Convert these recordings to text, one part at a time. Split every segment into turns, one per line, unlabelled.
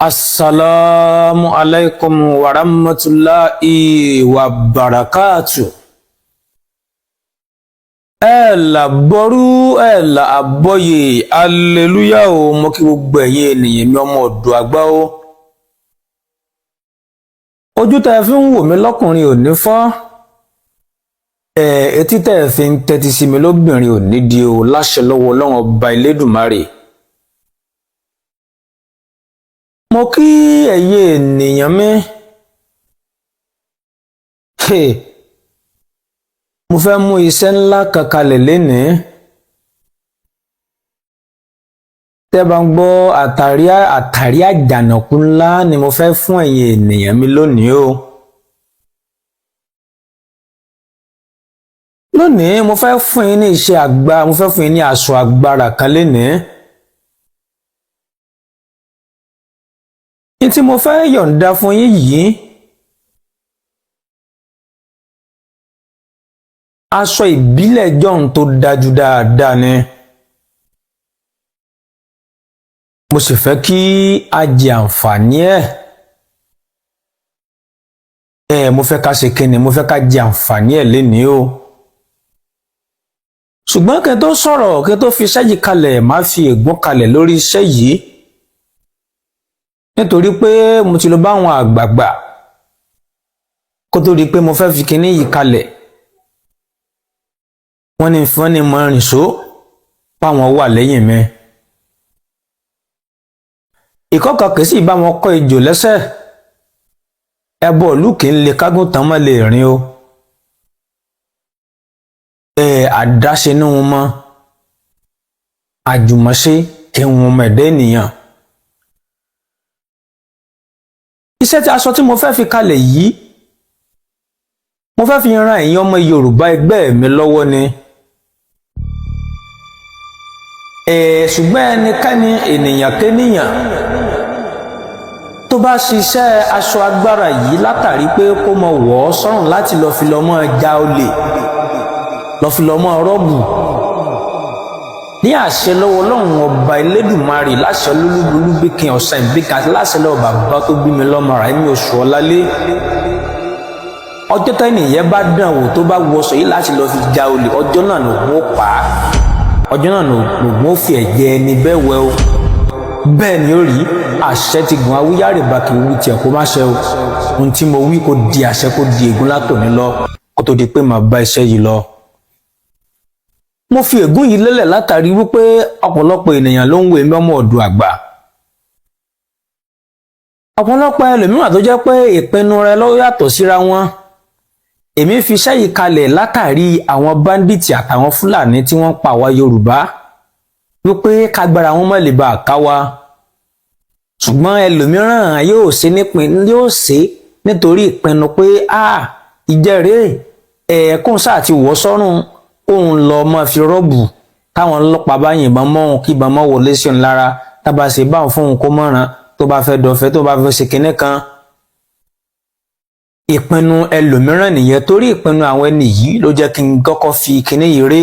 Assalamu alaikum wa rahmatulahi wa barakatu. Ẹ là bọ́rú, ẹ là àbọ̀yè, aleluya o. Mo kí gbogbo ẹ̀yin ènìyàn mi, ọmọ ọ̀dọ̀ àgbà o. Ojú tẹ́ ẹ fi ń wò mí lọ́kùnrin ò ní fọ́. Ẹ etí tẹ́ ẹ fi ń tẹ́tí sí mi lóbìnrin ò ní di o, láṣẹ lọ́wọ́ Ọlọ́run ọba Elédùmarè. Mo kí ẹ̀yin ènìyàn mi. Mo fẹ́ mú iṣẹ́ ńlá kan kalẹ̀ lénìí. Tẹ́ bá ń gbọ́ àtàrí àtàrí àjànàkú ńlá ni mo fẹ́ fún ẹ̀yin ènìyàn mi lónìí o. Lónìí mo fẹ́ fún yín ní iṣẹ́ àgbà, mo fẹ́ fún yín ní aṣọ agbára kan lénìí. Ní tí mo fẹ́ yọ̀ǹda fún yín yìí, aṣọ ìbílẹ̀ jọ̀hún tó dájú dáadáa ni. Mo sì fẹ́ kí a jẹ àǹfààní ẹ̀. Ẹ mo fẹ́ ká ṣe kíni, mo fẹ́ ká jẹ àǹfààní ẹ̀ lénìí o. Ṣùgbọ́n kí n tó sọ̀rọ̀, kí n tó fi iṣẹ́ yìí kalẹ̀, máa fi ègún kalẹ̀ lórí iṣẹ́ yìí. Nítorí pé mo ti lọ bá àwọn àgbààgbà kó tó di pé mo fẹ́ fi kinní yìí kalẹ̀. Wọ́n ní wọ́n ní mo rìn só páwọn wà lẹ́yìn mi. Ìkọ́kọ̀ kìí sì bá wọn kọ́ ejò lẹ́sẹ̀. Ẹbọ ìlú kì í le kágùn tán mọ́ lè rìn o. Ẹ àdáṣe ní wọn mọ́, àjùmọ̀ṣe kí wọn mọ̀ ẹ̀dá ènìyàn. Iṣẹ́ tí aṣọ tí mo fẹ́ fi kalẹ̀ yìí, mo fẹ́ fi ran ẹ̀yin ọmọ Yorùbá ẹgbẹ́ mi lọ́wọ́ ni. Ṣùgbọ́n ẹnikẹ́ni, ènìyàn kéníyàn tó bá ṣiṣẹ́ aṣọ agbára yìí látàrí pé kó mọ wọ̀ ọ́ sọ́rùn láti lọ fi lọ mọ́ ja olè, lọ fi lọ mọ́ rọ́ọ̀bù, ní àṣẹ lọ́wọ́ Ọlọ́run ọba Elédùmarè, láṣẹ Olúbíkin ọ̀sán ìbíkan àti láṣẹ lọ́wọ́ bàbá tó bí mi lọ́mọ rà ní oṣù ọ̀lálé, ọjọ́ tẹ́nìyẹn bá dàn wò tó bá wọṣọ yìí láti lọ fi ja olè, ọjọ́ náà lògùn ó pa á, ọjọ́ náà lògùn ó fi ẹ̀jẹ̀ ẹni bẹ́ẹ̀ wẹ̀ o. Bẹ́ẹ̀ ni ó rí. Àṣẹ ti gùn awúyárè bá kì í wí tiẹ̀ kó má ṣe o. Ohun tí mo wí kó di àṣẹ, kó di ègún látòní lọ, kó tó di pé màá bá iṣẹ́ yìí lọ. Mo fi ègún yìí lélẹ̀ látàrí wípé ọ̀pọ̀lọpọ̀ ènìyàn ló ń wo èmi ọmọ ọ̀dọ̀ àgbà. Ọ̀pọ̀lọpọ̀ ẹlòmíràn tó jẹ́ pé ìpinnu rẹ̀ ló yàtọ̀ síra wọn. Èmi fi iṣẹ́ yìí kalẹ̀ látàrí àwọn báńdíìtì àtàwọn Fúlàní tí wọ́n ń pa àwa Yorùbá, wípé kágbára wọn má lè bá a ká wa. Ṣùgbọ́n ẹlòmíràn yóò ṣe nípìn, yóò ṣe nítorí ìpinnu pé a ìjẹ́rìí ẹ̀ẹ́kùn sáà ti wọ̀ sọ́rùn, òun lọ máa fi rọ́ọ̀bù táwọn ọlọ́pàá bá yìnbọn mọ́ òun kí ìbọn mọ́ wọlé sí òun lára, tábà ṣe báwọn fún òun kó mọ̀ràn tó bá fẹ́ dọ̀fẹ́, tó bá fẹ́ ṣe kinní kan. Ìpinnu ẹlòmíràn nìyẹn. Torí ìpinnu àwọn ẹni yìí ló jẹ́ kí n kọ́kọ́ fi kinní yìí ré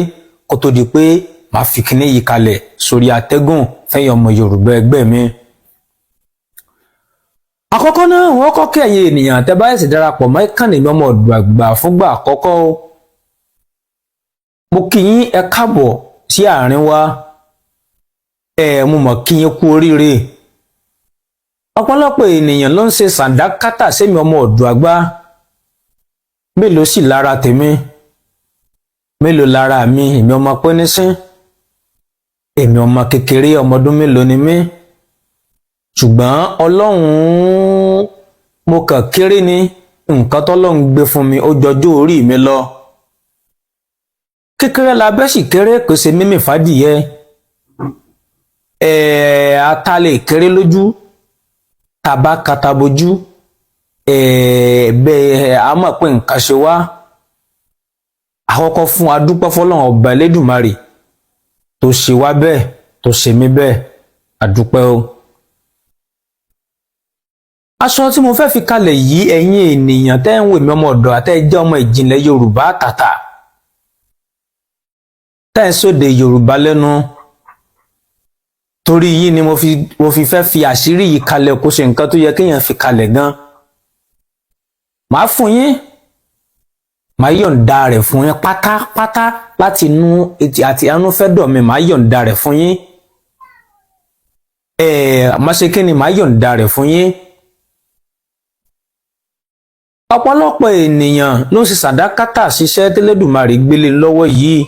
kó tó di pé màá fi kinní yìí kalẹ̀ sórí atẹ́gùn fẹ́yìn ọmọ Yorùbá ẹgbẹ́ mi. Àkọ́kọ́ náà, wọ́n kọ́ kí ẹ̀yin ènìyàn tẹ́ bá ẹ̀sìn darapọ̀ mọ́ ìkànnì mi ọmọ ọ̀dọ̀ àgbà fúngbà àkọ́kọ́ o. Mo kí yín ẹ káàbọ̀ sí àárín wa. Ẹ mo mọ̀ kí yín kú oríire. Ọ̀pọ̀lọpọ̀ ènìyàn ló ń ṣe sàǹdákátà sẹ́mi ọmọ ọ̀dọ̀ àgbà. Mélòó sì lára tèmi? Mélòó lára mi? Èmi ọmọ pínísín. Èmi ọmọ kékeré, ọmọ ọdún mélòó ni mí? Ṣùgbọ́n Ọlọ́run, mo kàn kéré ni, nǹkan tọ́lọ́run gbé fún mi ó jọjú orí mi lọ. Kékeré la bẹ́ sì kéré, pèsè mímì fàdìyẹ. Ata lè kéré lójú, tàbá katabojú, bẹ́ẹ̀ a mọ̀ pé nǹkan ṣe wá. Àkọ́kọ́ fún adúpẹ́ fọlọ́run ọba Elédùmarè tó ṣe wá bẹ́ẹ̀, tó ṣe mí bẹ́ẹ̀, adúpẹ́ o. Aṣọ tí mo fẹ́ fi kalẹ̀ yìí, ẹ̀yin ènìyàn tẹ́ ń wò mí ọmọ ọ̀dọ̀ àtẹ́ jẹ́ ọmọ ìjìnlẹ̀ Yorùbá tàtà, tẹ́ ń sóde Yorùbá lẹ́nu, Torí yìí ni mo fi fẹ́ fi àṣírí yìí kalẹ̀. Kó ṣe nǹkan tó yẹ kéèyàn fi kalẹ̀ gan. Màá fún yín, màá yọ̀ǹda rẹ̀ fún yín pátápátá láti inú etí àti ẹnu fẹ́ dọ̀ mi. Màá yọ̀ǹda rẹ̀ fún yín. Má ṣe kí ni, màá yọ̀ǹda rẹ̀ fún yín. Ọ̀pọ̀lọpọ̀ ènìyàn ló ń ṣe sàdákátà ṣiṣẹ́ tẹ́lẹ̀dùmarè gbélé lọ́wọ́ yìí.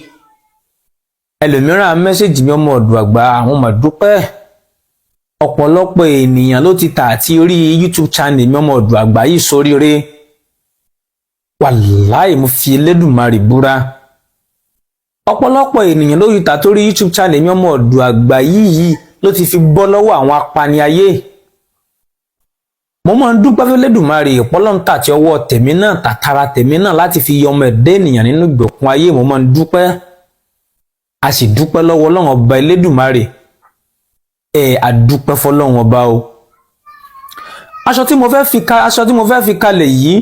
Ẹlòmíràn message mi, "Ọmọ ọ̀dọ̀ àgbà, àwọn mà dúpẹ́. Ọ̀pọ̀lọpọ̀ ènìyàn ló ti tà àti orí YouTube channel mi, Ọmọ ọ̀dọ̀ àgbà yìí sóríire." Wàláì, mo fi Elédùmarè búra, ọ̀pọ̀lọpọ̀ ènìyàn ló ti tà torí YouTube channel mi, Ọmọ ọ̀dọ̀ àgbà yìí ló ti fi bọ́ lọ́wọ́ àwọn apani ayé. Mo máa ń dúpẹ́ f'Elédùmarè ìpọ́lọ́ntà tí ọwọ́ tèmi náà tàtàrà tèmi náà láti fi yọ ọmọ ẹ̀dá ènìyàn nínú ìgbèkùn ayé. Mo máa ń dúpẹ́, a sì dúpẹ́ lọ́wọ́ Ọlọ́run Ọba Elédùmarè. Ẹ̀ àdúpẹ́ fọlọ́run Ọba o. Aṣọ tí mo fẹ́ fi kalẹ̀ yìí,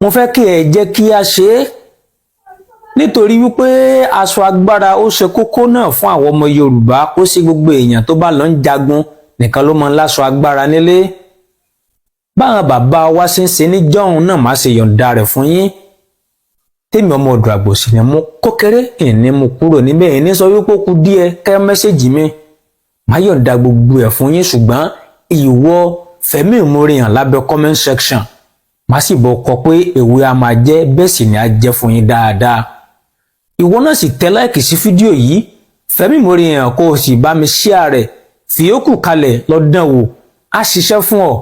mo fẹ́ kí ẹ jẹ́ kí a ṣe é, nítorí wípé aṣọ agbára ó ṣe kókó náà fún àwọn ọmọ Yorùbá. Kó sí gbogbo èèyàn tó bá lọ ń jagun nìkan ló máa ń láṣọ agbára nílé. Báwọn bàbá wa ṣe ń ṣe níjọ́hun náà, má ṣe yọ̀ǹda rẹ̀ fún yín. Tèmi Ọmọ ọ̀dọ̀ àgbò sì ni mo kó kéré ìní mo kúrò níbẹ̀. Ìní sọ wípé ó kú díẹ̀ kẹ́ message mi, má yọ̀ǹda gbogbo ẹ̀ fún yín. Ṣùgbọ́n ìwọ fẹ̀mí ìmoore hàn lábẹ́ comment section, má sì bọ̀ kọ pé èwe a máa jẹ́ bẹ́ẹ̀ sì ni a jẹ́ fún yín dáadáa. Ìwọ náà sì tẹ like sí fídíò yìí, fẹ̀mí ìmoore hàn, kó o sì bá mi share rẹ̀, fìyókù kalẹ̀ lọ́dàn wò, á ṣiṣẹ́ fún ọ.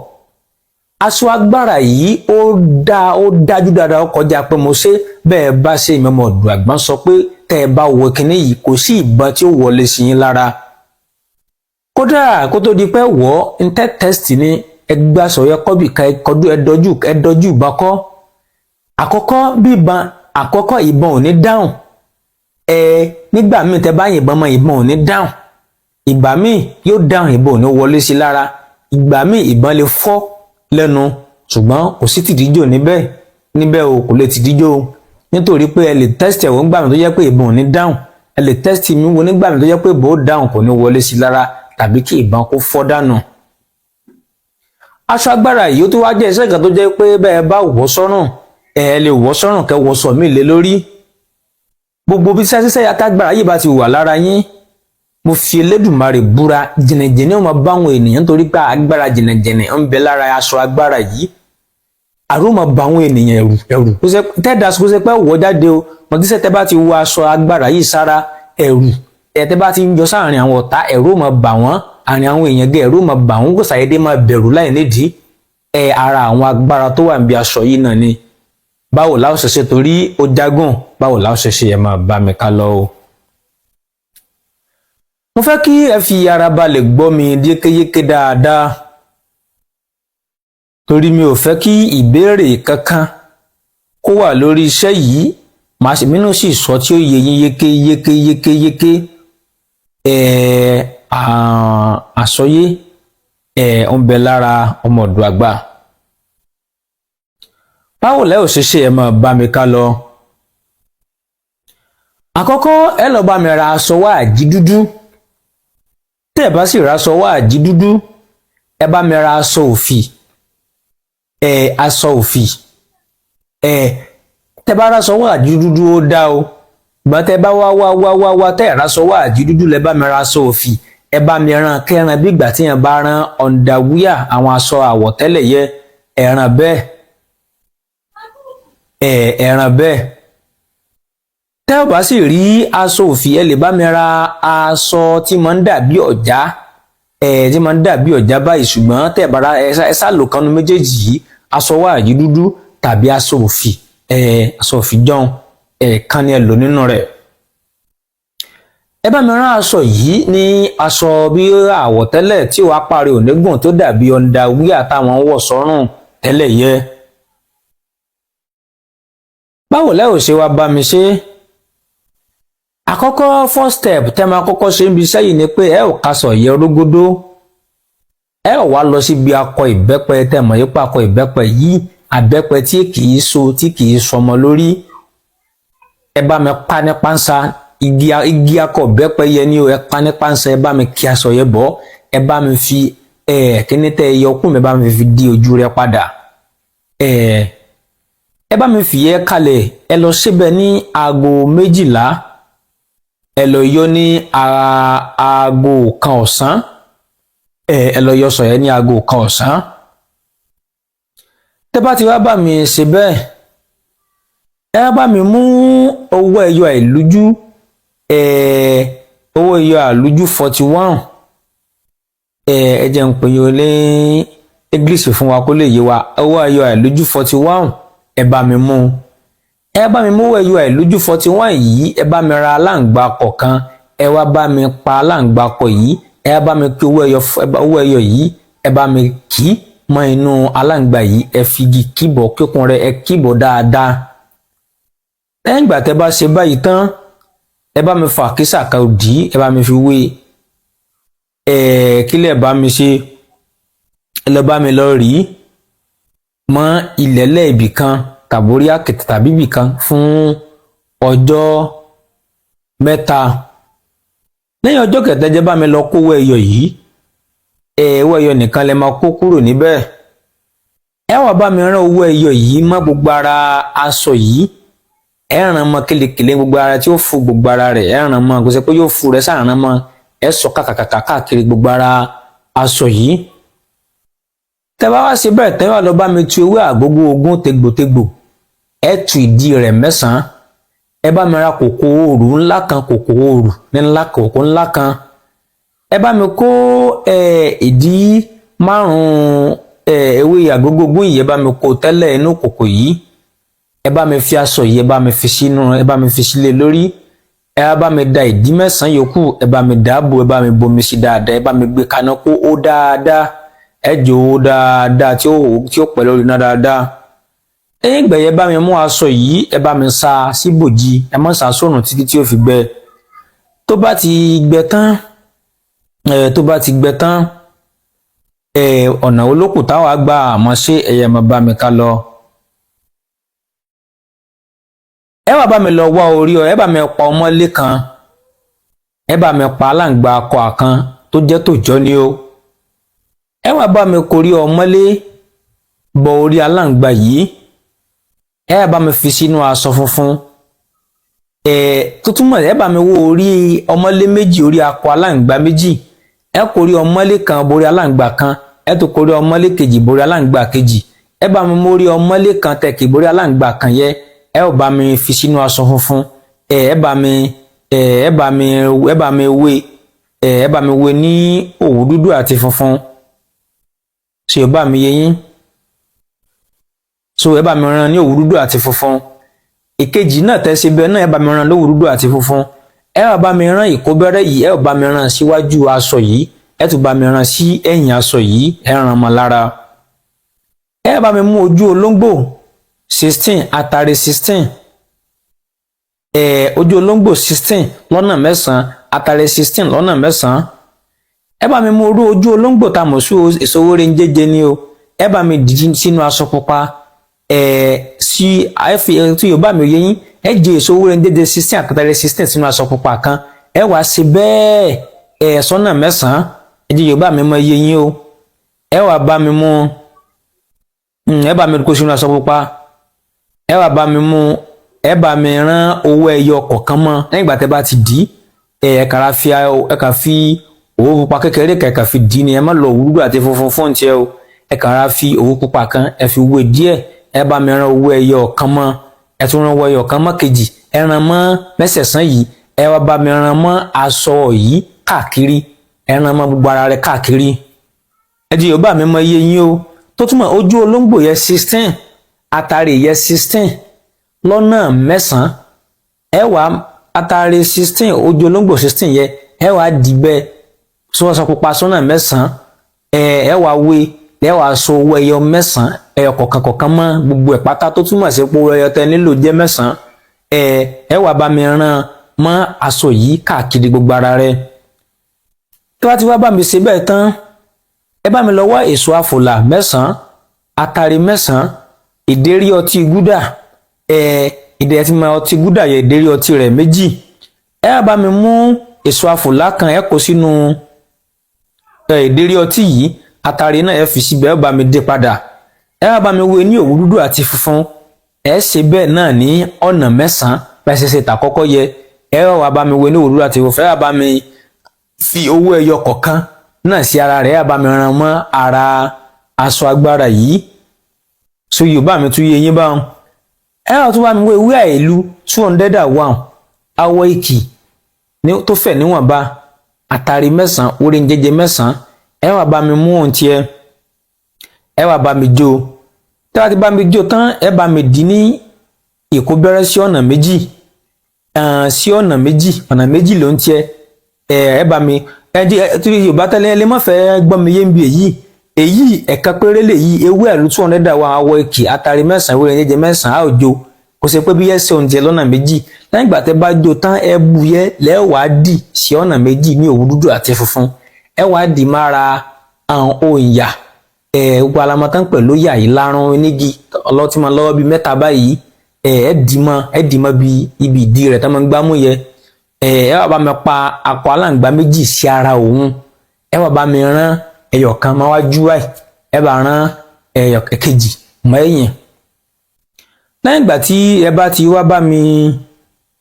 Aṣọ agbára yìí, ó dá, ó dájú dáadáa, ó kọjá pé mo ṣe bẹ́ẹ̀. Bá ṣe ìmọ̀mọ̀ ọ̀dùn àgbọ̀n sọ pé tẹ́ ẹ bá wọ kinní yìí, kò sí ìbọn tí ó wọlé sí yín lára. Kódà kó tó di pé wọ́ ń tẹ́ test ní ẹgbẹ́ aṣọ yẹ kọ́bì ká ẹkọdú ẹdọjú ẹdọjú ìbọn kọ́. Àkọ́kọ́ bí ìbọn, àkọ́kọ́ ìbọn ò ní dáhùn. Ẹ nígbà míì tẹ́ bá yìnbọn mọ́, ìbọn ò ní dáhùn. Ìgbà míì yóò dáhùn, ìbọn ò ní wọlé sí lára. Ìgbà míì ìbọn lè fọ́ lẹ́nu, ṣùgbọ́n kò sí tìdíjò níbẹ̀ o, kò lè tìdíjò o, nítorí pé ẹ lè test ẹ̀wọ̀n nígbà míì tó jẹ́ pé ìbọn ò ní dáhùn. Ẹ lè test mi wo nígbà míì tó jẹ́ pé ìbọn ó dáhùn, kò ní wọlé sí lára, tàbí kí ìbọn kó fọ́ dànù. Aṣọ agbára yìí, ó tó wá jẹ́ iṣẹ́ kan tó jẹ́ pé bẹ́ẹ̀ bá wọ̀ sọ́rùn, ẹ lè wọ̀ sọ́rùn kẹ́ wọṣọ míì lé lórí. Gbogbo bí sẹ́sẹ́ atágbára yìí bá ti wà lára yín, mo fi Elédùmarè búra, jìnnìjìnnì ó máa bá àwọn ènìyàn, nítorí pé agbára jìnnìjìnnì ń bẹ lára aṣọ agbára yìí. Àrùn máa bá àwọn ènìyàn, ẹ̀rù ẹ̀rù tẹ́ẹ̀dá kó ṣe pé wọ́ jáde o mọ̀tíṣẹ́. Tẹ́ bá ti wọ aṣọ agbára yìí sára, ẹ̀rù ẹ̀ tẹ́ bá ti ń yọ sáàrin àwọn ọ̀tá, ẹ̀rù máa bà wọ́n. Àárín àwọn èèyàn gẹ́, ẹ̀rù máa bà wọ́n, kò ṣàyédé máa bẹ̀rù láì nídìí. Ẹ̀ ara àwọn agbára tó wà níbi aṣọ yìí náà ni. Báwo la ó ṣe ṣe? Torí ó jágùn. Báwo la ó ṣe ṣe? Ẹ máa bá mi ká lọ o. Mo fẹ́ kí ẹ fi ara balẹ̀ gbọ́ mi yékéyéké dáadáa, torí mi ò fẹ́ kí ìbéèrè kankan kó wà lórí iṣẹ́ yìí. Màá sì mínú sì sọ tí ó yé yín yéké yéké yéké yéké. Àsọyé ń bẹ lára ọmọ ọ̀dọ̀ àgbà. Báwo lẹ́ ò ṣe ṣe? Ẹ máa bá mi ká lọ. Àkọ́kọ́, ẹ lọ bá mi ra aṣọ wáàjí dúdú. Tẹ́ ẹ bá sì ra aṣọ wáàjí dúdú, ẹ bá mi ra aṣọ òfì. Aṣọ òfì, tẹ́ bá ra aṣọ wáàjí dúdú, ó dá o. Ìgbà tẹ́ bá wá wá wá wá wá, tẹ́ ẹ ra aṣọ wáàjí dúdú, lẹ bá mi ra aṣọ òfì. Ẹ bá mi rán kẹran bí ìgbà tí yẹn bá rán underwear, àwọn aṣọ àwọ̀tẹ́lẹ̀ yẹ, ẹ̀ràn bẹ́ẹ̀, ẹ̀ràn bẹ́ẹ̀. Tẹ́ ò bá sì rí aṣọ òfì, ẹ lè bá mi ra aṣọ tí mo ń dàbí ọ̀já, tí mo ń dàbí ọ̀já báyìí. Ṣùgbọ́n tẹ́ ẹ bá ra, ẹ sá lò kanu méjèèjì yìí, aṣọ wáàyí dúdú tàbí aṣọ òfì, aṣọ òfì jọun, kan ni ẹ lò nínú rẹ̀. Ẹ bá mi rán aṣọ yìí ní aṣọ bí àwọ̀tẹ́lẹ̀ tí wàá parí onígùn tó dàbí underwear táwọn ń wọ̀ sọ́rùn tẹ́lẹ̀ yẹ. Báwo lẹ́ ò ṣe wá bá mi ṣe? Àkọ́kọ́, first step tẹ́ máa kọ́kọ́ ṣe níbi iṣẹ́ yìí ni pé ẹ ò kaṣọ yẹ rógódó, ẹ ò wá lọ síbi akọ ìbẹ́pẹ. Tẹ́ mọ̀ yípa akọ ìbẹ́pẹ yìí, àbẹ́pẹ tí kìí so, tí kìí sọmọ lórí, ẹ bá mi pa ní pánsá. Igi akọ bẹ́pẹ yẹ ní o. Ẹ pa ní pánsẹ́, ẹ bá mi kí aṣọ yẹ bọ́, ẹ bá mi fi kíní tẹ́ ẹ yọ kún mi, ẹ bá mi fi di ojú rẹ padà. Ẹ bá mi fìyẹ́ kalẹ̀. Ẹ lọ síbẹ̀ ní aago 12, ẹ lọ yọ ní aago 1 ọ̀sán. Ẹ lọ yọ sọ̀yẹ́ ní aago 1 ọ̀sán. Tẹ́ bá ti wá bá mi ṣe bẹ́ẹ̀, ẹ bá mi mú owó ẹyọ àìlójú, owó ẹyọ àlójú 41. Ẹ jẹ́ ń pè yín ní English fún wa kó lè yé wa. Owó ẹyọ àìlójú 41, ẹ bá mi mú. Ẹ bá mi mú owó ẹyọ àìlójú 41 yìí, ẹ bá mi ra aláǹgbá kọ̀ọ̀kan, ẹ wá bá mi pa aláǹgbá kọ yìí, ẹ bá mi kí owó ẹyọ yìí, ẹ bá mi kì í mọ́ inú aláǹgbá yìí. Ẹ fi igi kíbọ̀ kíkun rẹ̀, ẹ kíbọ̀ dáadáa. Lẹ́yìn ìgbà tẹ́ bá ṣe báyìí tán, ẹ bá mi fa àkísà kan òdì, ẹ bá mi fi wé. Ẹ kílẹ̀ bá mi ṣe, ẹ lọ bá mi lọ rí mọ́ ilẹ̀lẹ̀ ibì kan tàbórí àkìtì tàbí ibì kan fún ọjọ́ 3. Lẹ́yìn ọjọ́ kẹta, jẹ́ bá mi lọ kówó ẹyọ yìí. Ẹ owó ẹyọ nìkan lẹ máa kó kúrò níbẹ̀. Ẹ wá bá mi rán owó ẹyọ yìí mọ́ gbogbo ara aṣọ yìí. Ẹ ràn mọ́ kélekèlé gbogbo ara tí ó fu gbogbo ara rẹ̀. Ẹ ràn mọ́, kò sí pé yóò fu rẹ̀ sáà ràn mọ́. Ẹ sọ kàkàkàkà káàkiri gbogbo ara aṣọ yìí. Tẹ́ bá wá ṣe bẹ́ẹ̀, tẹ́ wá lọ bá mi tu ewé àgógó 20 tegbòtegbò, ẹ tu ìdí rẹ̀ 9. Ẹ bá mi ra kòkó òòrù ńlá kan, kòkó òòrù ní ńlá, kòkó ńlá kan. Ẹ bá mi kó ìdí 5 ewé àgógó 20 yìí, ẹ bá mi kó tẹ́lẹ̀ inú kòkó yìí. Ẹ bá mi fi aṣọ yìí, ẹ bá mi fi sínú, ẹ bá mi fi sílé lórí. Ẹ bá mi da ìdí 9 yòókù, ẹ bá mi dàbò, ẹ bá mi bomi sí dáadáa, ẹ bá mi gbé kaná kó ó dáadáa. Ẹ jò ó dáadáa tí ó pẹ́ lórí iná dáadáa. Lẹ́yìn ìgbà yẹn, bá mi mú aṣọ yìí, ẹ bá mi sá síbòjì. Ẹ má sá sórùn títí tí ó fi gbẹ. Tó bá ti gbẹ tán, tó bá ti gbẹ tán, ọ̀nà olókùn táwa gbà àmọ́ ṣé ẹ̀yẹ máa bá mi ká lọ. Ẹ wá bá mi lọ wá orí ọ, ẹ bá mi pa ọmọlé kan, ẹ bá mi pa aláǹgbá akọ àkan tó jẹ́ tòjọ́ ni o. Ẹ wá bá mi korí ọmọlé bọ orí aláǹgbá yìí, ẹ bá mi fi sínú aṣọ funfun. Tó túmọ̀, ẹ bá mi wó orí ọmọlé 2, orí akọ aláǹgbá 2. Ẹ korí ọmọlé kan borí aláǹgbá kan, ẹ tó korí ọmọlé kejì borí aláǹgbá kejì. Ẹ bá mi mórí ọmọlé kan tẹkì borí aláǹgbá kan yẹ, ẹ ò bá mi fi sínú aṣọ funfun. Ẹ bá mi ẹ bá mi ẹ bá mi wé ẹ bá mi wé ní òwú dúdú àti funfun. Ṣé o bá mi yé yín? So ẹ bá mi rán ní òwú dúdú àti funfun. Ìkejì náà tẹ́sí bẹ́ẹ̀ náà, ẹ bá mi rán lówú dúdú àti funfun. Ẹ wá bá mi rán ìkóbẹ́rẹ́ yìí, ẹ bá mi rán síwájú aṣọ yìí, ẹ tún bá mi rán sí ẹ̀yìn aṣọ yìí, ẹ rán mọ́ lára. Ẹ bá mi mú ojú olóńgbò 16, atare 16, ojú olóńgbò 16 lọ́nà 9, atare 16 lọ́nà 9. Ẹ bá mi mú orú ojú olóńgbò tá a mọ̀ sí èso owó rẹ̀ ń jẹ́jẹ́ ni o. Ẹ bá mi dì sínú aṣọ pupa. Sí àìfi tí yorùbá mi ò yé yín, ẹ jẹ èso owó rẹ̀ ń jẹ́jẹ́ 16 àtàtàrẹ 16 sínú aṣọ pupa kan. Ẹ wá ṣe bẹ́ẹ̀ sọ́nà 9. Ẹ jẹ́ yorùbá mi mọ iye yín o. Ẹ wá bá mi mú, ẹ bá mi kó sínú aṣọ pupa. Ẹ wá bá mi mú, ẹ bá mi rán owó ẹyọ kọ̀ọ̀kan mọ́. Lẹ́yìn ìgbà tẹ́ bá ti dì í, ẹ kàrà fi, ẹ kà fi òwú pupa kékeré kẹ̀kẹ́ fi dì í ni. Ẹ má lọ òwú dúdú àti funfun fún tiẹ̀ o. Ẹ kàrà fi òwú pupa kan, ẹ fi wé díẹ̀. Ẹ bá mi rán owó ẹyọ kan mọ́, ẹ tún rán owó ẹyọ kan mọ́ kejì, ẹ rán mọ́ mẹ́sẹ̀sán yìí. Ẹ wá bá mi rán mọ́ aṣọ yìí káàkiri, ẹ rán mọ́ gbogbo ara rẹ̀ káàkiri. Ẹ di yorùbá mi mọ iye yín o. Tó túmọ̀ ojú olóńgbò yẹ 16, atare yẹ 16 lọ́nà 9. Ẹ wá atare 16, ojú olóńgbò 16 yẹ, ẹ wá dìbẹ́ sọ́sọ́ pupa sọ́nà 9. Ẹ wá wé, ẹ wá so owó ẹyọ 9 ẹyọ kọ̀ọ̀kan kọ̀ọ̀kan mọ́ gbogbo ẹ̀ pátá, tó túmọ̀ sí pé owó ẹyọ tẹ nílò jẹ́ 9. Ẹ wá bá mi rán mọ́ aṣọ yìí káàkiri gbogbo ara rẹ̀. Tí wàá ti wá bá mi ṣe bẹ́ẹ̀ tán, ẹ bá mi lọ wá èso àfòlà 9, atare 9, ìdérí ọtí gúdà, ìdè tí ma ọtí gúdà yẹ, ìdérí ọtí rẹ̀ 2. Ẹ wá bá mi mú èso àfòlá kan, ẹ kó sínú ìdérí ọtí yìí, àtàrí náà ẹ fi síbẹ̀, ẹ bá mi dé padà. Ẹ wá bá mi wé ní òwú dúdú àti funfun. Ẹ ṣe bẹ́ẹ̀ náà ní ọ̀nà 9 bẹ́ẹ̀ ṣe ṣe tàkọ́kọ́ yẹ. Ẹ wá bá mi wé ní òwú dúdú àti funfun. Ẹ wá bá mi fi owó ẹyọ kọ̀ọ̀kan náà sí ara rẹ̀. Ẹ wá bá mi rán mọ́ ara aṣọ agbára yìí. So Yorùbá mi tún yé yín báwọn. Ẹ wá tún bá mi wé ewé àìlú 201, awọ ìkì tó fẹ̀ níwọ̀nba, àtàrí 9, orí jẹjẹ 9. Ẹ wá bá mi mú ohun tiẹ̀, ẹ wá bá mi jó. Tẹ́ bá ti bá mi jó tán, ẹ bá mi dì ní ìkóbẹ́rẹ́ sí ọ̀nà méjì, sí ọ̀nà méjì, ọ̀nà méjì ló ń tiẹ̀. Ẹ bá mi ẹ jẹ́ torí Yorùbá tẹ́lẹ̀ ẹ lè má fẹ́ gbọ́ mi yé ń bi èyí. Èyí ẹ̀ka péré lè yí ewé ẹ̀rú 201, awọ ìkì, àtàrí 9, ewé jẹjẹ 9, á ò jó. Kò ṣe pé bí ẹ ṣe oúnjẹ lọ́nà méjì. Lẹ́yìn ìgbà tẹ́ bá jó tán, ẹ bu yẹ lẹ́wàá dì sí ọ̀nà méjì ní òwú dúdú àti funfun. Ẹ wàá dì mára àwọn òǹyà. Ẹ gbogbo alamọtán pẹ̀lú yà yìí lárùn onígi ọlọ́tí máa lọ́wọ́ bíi mẹ́ta báyìí. Ẹ dì mọ́, ẹ dì mọ́ bíi ibi ìdí rẹ̀ tá máa ń gbámú yẹ. Ẹ wá bá mi pa akọ aláǹgbá méjì sí ara òun. Ẹ wá bá mi rán ẹyọ kan máa wá jú báyìí, ẹ bá rán ẹyọ kejì mọ́ ẹ̀yìn. Lẹ́yìn ìgbà tí ẹ bá ti wá bá mi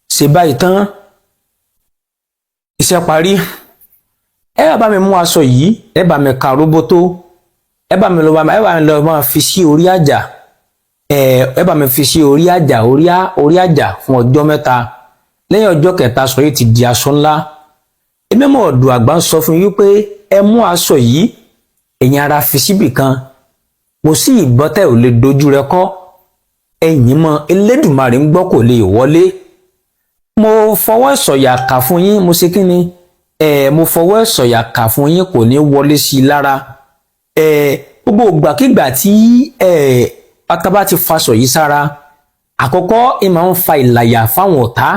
ṣe báyìí tán, iṣẹ́ parí. Ẹ wá bá mi mú aṣọ yìí, ẹ bá mi ka róbótó, ẹ bá mi lọ, ẹ bá mi lọ máa fi sí orí àjà. Ẹ bá mi fi sí orí àjà, orí àjà fún ọjọ́ 3. Lẹ́yìn ọjọ́ kẹta, aṣọ yìí ti di aṣọ ńlá. Èmi ọmọ ọ̀dọ̀ àgbà ń sọ fún yín pé ẹ mú aṣọ yìí, ẹ̀yin ara fi síbì kan, kò sí ìbọn tẹ́ ò lè dojú rẹ kọ́ ẹ̀yìn mọ́. Elédùmarè ń gbọ́, kò lè wọlé. Mo fọwọ́ sọ̀yà kà fún yín. Mo ṣe kí ni? Ẹ mo fọwọ́ sọ̀yà kà fún yín, kò ní wọlé sí i lára. Ẹ gbogbo ìgbàkigbà tí ẹ pátábá ti faṣọ yìí sára, àkọ́kọ́ ẹ máa ń fa ìlàyà fáwọn ọ̀tá,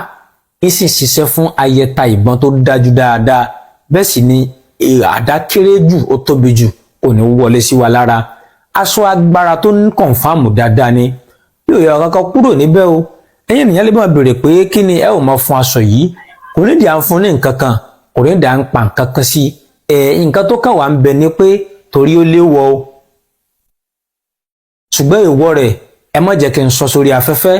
ń sì ṣiṣẹ́ fún ayẹta ìbọn tó dájú dáadáa. Bẹ́ẹ̀ sì ni àdá kéré jù, ó tóbi jù, kò ní wọlé sí wa lára. Aṣọ agbára tó ń confirm dáadáa ni, bí òye kankan kúrò níbẹ̀ o. Ẹ̀yin ènìyàn lè máa béèrè pé kí ni ẹ ò máa fún aṣọ yìí? Kò ní dì à ń fún ní nǹkan kan, kò ní dì à ń pa nǹkan kan sí ẹ. Nǹkan tó kàn wá ń bẹ ni pé torí ó léwọ o, ṣùgbọ́n ìwọ rẹ̀, ẹ má jẹ́ kí n sọ sórí afẹ́fẹ́,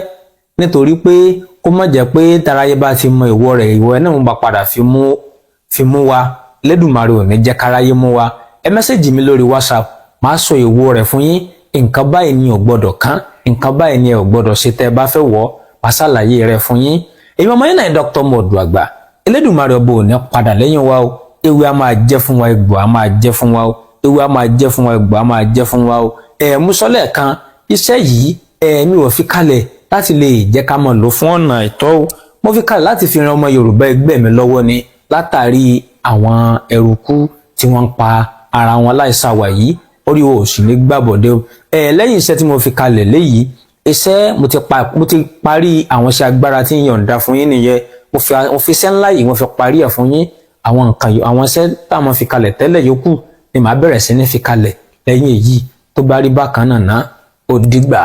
nítorí pé kó má jẹ́ pé taráyé bá ti mọ ìwọ rẹ̀, ìwọ ẹ̀ náà ń bá padà fi mú wa. Lẹ́dùnmarè ò ní jẹ́ káráyé mú wa. Ẹ message mi lórí WhatsApp, màá sọ ìwọ rẹ̀ fún yín. Nǹkan báyìí ni ò gbọ́dọ̀ kán, nǹkan báyìí ni ẹ ò gbọ́dọ̀ ṣe tẹ́ ẹ bá fẹ́ wọ̀, màá ṣàlàyé rẹ̀ fún yín. Èmi ọmọ yín náà, Dr. Mọ̀ọ́dù Àgbà. Elédùmarè ọba ò ní padà lẹ́yìn wa o. Ewé a máa jẹ́ fún wa, egbò a máa jẹ́ fún wa o. Ewé a máa jẹ́ fún wa, egbò a máa jẹ́ fún wa o. Ẹ̀ musọ́lẹ̀ kan iṣẹ́ yìí, ẹ̀ mi ò fi kalẹ̀ láti lè jẹ́ ká máa lò fún ọ̀nà ìtọ́ o. Mo fi kalẹ̀ láti fi ran ọmọ Yorùbá ẹgbẹ́ mi lọ́wọ́ ni, látàrí àwọn ẹrùkú tí wọ́n ń pa ara wọn láìsàwà yìí. Orí o sì ní gbàbọ̀dé o. Ẹ lẹ́yìn iṣẹ́ tí mo fi kalẹ̀ léyìí, iṣẹ́ mo ti parí àwọn iṣẹ́ agbára tí ń yọ̀ǹda fún yín nìyẹn. Mo fi iṣẹ́ ńlá yìí, mo fi parí ẹ̀ fún yín. Àwọn nǹkan, àwọn iṣẹ́ táwọn fi kalẹ̀ tẹ́lẹ̀ yòókù ni màá bẹ̀rẹ̀ sí ní fi kalẹ̀ lẹ́yìn èyí. Tó bá rí bákan náà ná, ó dìgbà.